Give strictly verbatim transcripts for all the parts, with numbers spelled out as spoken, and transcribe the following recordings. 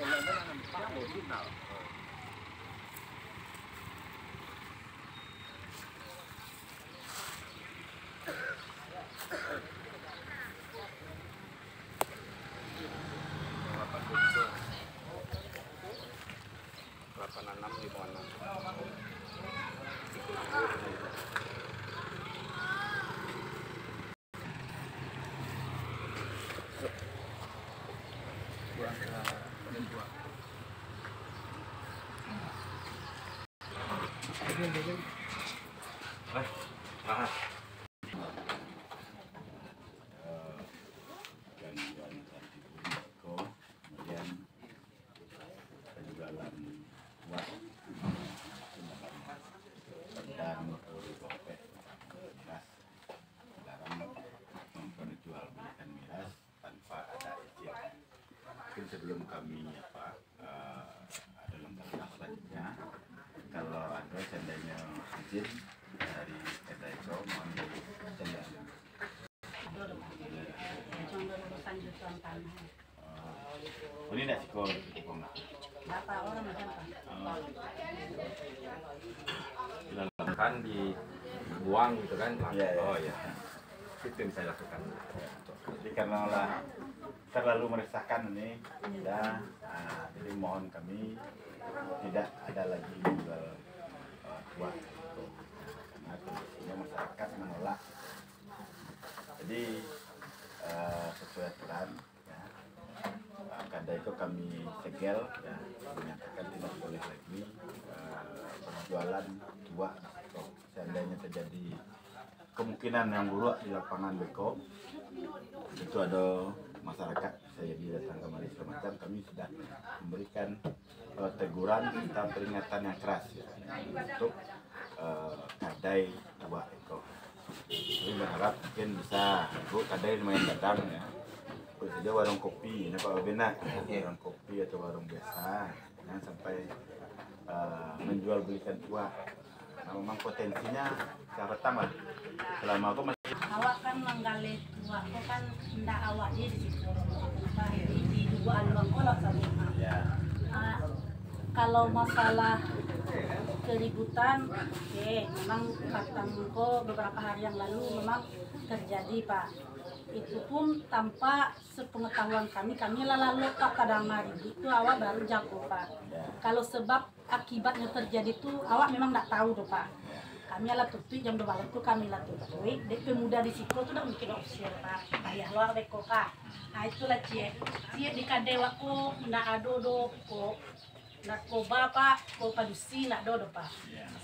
Delapan enam lima enam. Gangguan santibun iko, kemudian penjualan uang, dan miras, dilarang memperjualbelikan miras tanpa ada izin. Mungkin sebelum kami apa, eh, ada langkah selanjutnya, kalau ada seandainya izin dari kedai ko, mohon di-, Ini nak siko, siko enggak? Berapa orang macam apa? Oh. Kan dibuang gitu kan? Iya, iya. Oh, iya. Itu yang bisa dilakukan. Jadi, karena lah terlalu meresahkan ini, ya, ah, jadi mohon kami tidak ada lagi jual, eh, tuak. Karena kondisinya masyarakat menolak. Jadi, eh, sesuai aturan, ya, eh, kadai itu kami segel, ya, menyatakan tidak boleh lagi, eh, berjualan tuak. Seandainya terjadi kemungkinan yang buruk di lapangan beko, itu ada masyarakat bisa jadi datang kemari segala macam, kami sudah memberikan, eh, teguran serta peringatan yang keras, ya, untuk, eh, kadai tuak iko. Kami berharap mungkin bisa buek kadai lumayan gadang, ya. Buek sajo warung kopi, nampak babenak. Warung kopi atau warung biasa. Jangan sampai, eh, menjual belikan tuak. Nah, memang potensinya ka patang lah. Selama ko masih. Awak kan manggaleh tuak ko kan ndak awak je di situ. Di, di Lubuak Aluang ko lah sabuik. Ya. Ah, kalau masalah keributan, oke, memang patang ko beberapa hari yang lalu memang terjadi, Pak. Itu pun tanpa sepengetahuan kami, kami lah lalok, Pak, tadanga ribut tu awak baru jago, Pak. Ya. Kalau sebab akibatnyo terjadi tu, awak memang ndak tahu doh, Pak. Kami lah tutuik jam duo baleh tu, kami lah tutuik. Dek pemuda di siko tu ndak mungkin usir, Pak. Payah lo awak beko, Pak. Nah, itulah ciek. Ciek di kadai wak ko ndak ado doh, ko narkoba, Pak, ko padusi ndak ado doh, Pak.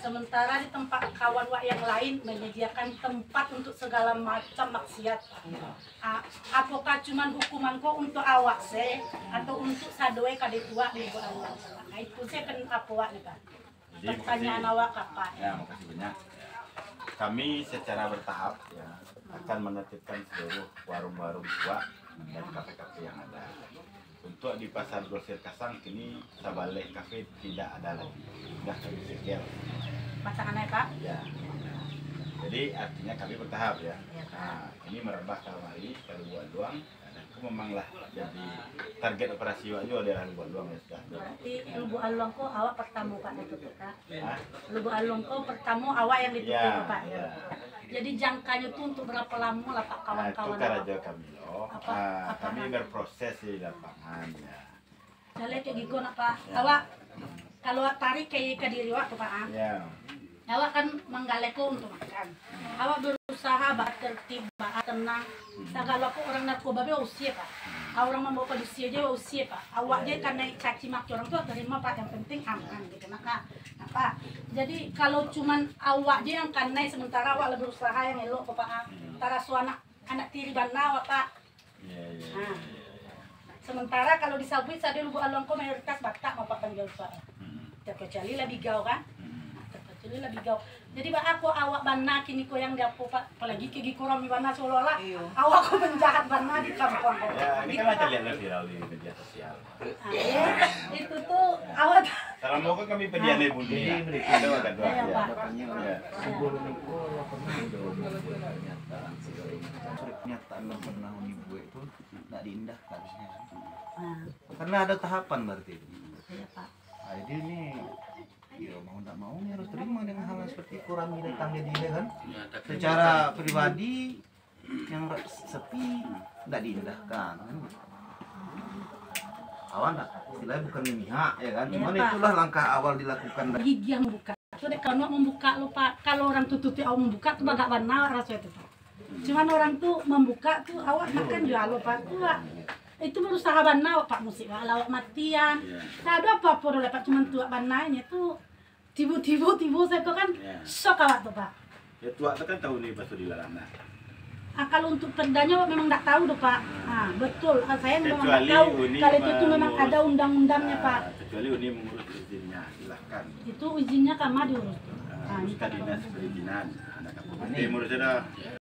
Sementara di tempat kawan wak yang lain menyediakan tempat untuk segala macam maksiat, Pak. Ah, apokah cuman hukuman ko untuk awak se, atau untuk sadoe kadai tuak di Lubuak Aluang? Nah, itu se pen-, apo wak ni, Pak? Jadi, pertanyaan makasih. Awak ka Apak. Ya, makasih banyak. Kami secara bertahap, ya, akan menertibkan seluruh warung-warung tuak dan kafe-kafe yang ada. Untuk di Pasar Grosir Kasang kini sabaleh kafe tidak ada lagi. Sudah kami segel. Macam mana, Pak? Ya. Jadi, artinya kami bertahap, ya. Ya, Pak. Nah, ini merambah ka mari, ka Lubuak Aluang. Nah, itu memanglah jadi target operasi awak juga adalah Lubuak Aluang, ya, sudah. Berarti Lubuak Aluang ko awak pertamo, Pak, ditutup, Pak? Hah? Lubuak Aluang ko pertamo awak yang ditutup, ya, Pak? Ya. Jadi jangkanyo tu untuk berapa lamo lah, Pak, kawan-kawan? Nah, itu karajo kami lo. Apa, ah, apa kami berproses di lapangan, ya. Jaleh kayak gitu nak, Pak. Ya. Awak, kalau tarik kayak ke diri awak tu, Pak, ah. Ya. Awak kan manggaleh ko untuk makan. Awak berusaha baa tertib, baa tenang. Sagalo ko urang narkoba be usia, Pak. Ah, urang mambawa padusi aja usia, Pak. Awak je kanai caci maki urang tu terima, Pak. Yang penting aman gitu, nah, Kak. Nah, Pak. Jadi kalau cuman awak je yang kanai sementara awak lah berusaha yang elok ko, Pak, ah. Taraso anak, anak tiri bana awak, Pak. Iya, iya, iya, nah, iya, iya. Sementara kalau di Sabuik, sado Lubuak Aluang ko mayoritas Batak, Bapak, panjual suara. Hmm. Terkecuali Labigau, kan? Hmm. Nah, terkecuali Labigau. Jadi, baa kok awak bana kini ko yang diapo, Pak? Apalagi Kegi ko rami bana, seolah-olah awak ko penjahat bana di kampuang ko. Ya, ini kan macam lihat viral di media sosial. Ah, ya. Itu tu awak. Salam moko kami pedian ibu ni. Jadi, mereka ada, ada, ya, Pak. Ya. Sebelum itu, awak pernah ada pernyataan segala macam. Pernyataan yang pernah dibuat itu ndak diindahkan sebenarnya. Ah. Karena ada tahapan berarti itu. Iya, Pak. Ah, jadi ini, ya, mau ndak mau, ini harus terima dengan hal yang seperti itu, rami datang jadi, ya kan? Secara pribadi, yang ra-, sepi, ndak diindahkan, kan? Awak ndak, istilahnya bukan memihak, ya kan? Iya, Cuman Pak. Itulah langkah awal dilakukan. Gigih membuka. Tu dek, kalau awak membuka lo, Pak. Kalau orang tu tutup awak membuka, tu bagak bana awak raso itu, Pak. Cuman orang tu mambuka tu, awak makan juo lo, Pak. Tu, Pak, itu barusaha bana awak, Pak, musik, Pak. Lawak matian. Iya. Tak ada apa-apa doh lah, Pak. Cuman tuak bananyo tu, tibo-tibo, tibo sajo kan, iya, syok awak tu, Pak. Ya, tuak tu kan tahu ni pasu dilarang, nah. Ah, kalau untuk perdanyo, awak memang ndak tahu doh, Pak. Ah, betul. Ah, saya memang ndak tahu. Kalau itu tu memang ada undang-undangnya, Pak. Kecuali Uni mengurus izinnya, silahkan. Itu izinnya kama diurus tu. Ah, ah, urus ka dinas perizinan. Anak kampung. Oke, urus dah.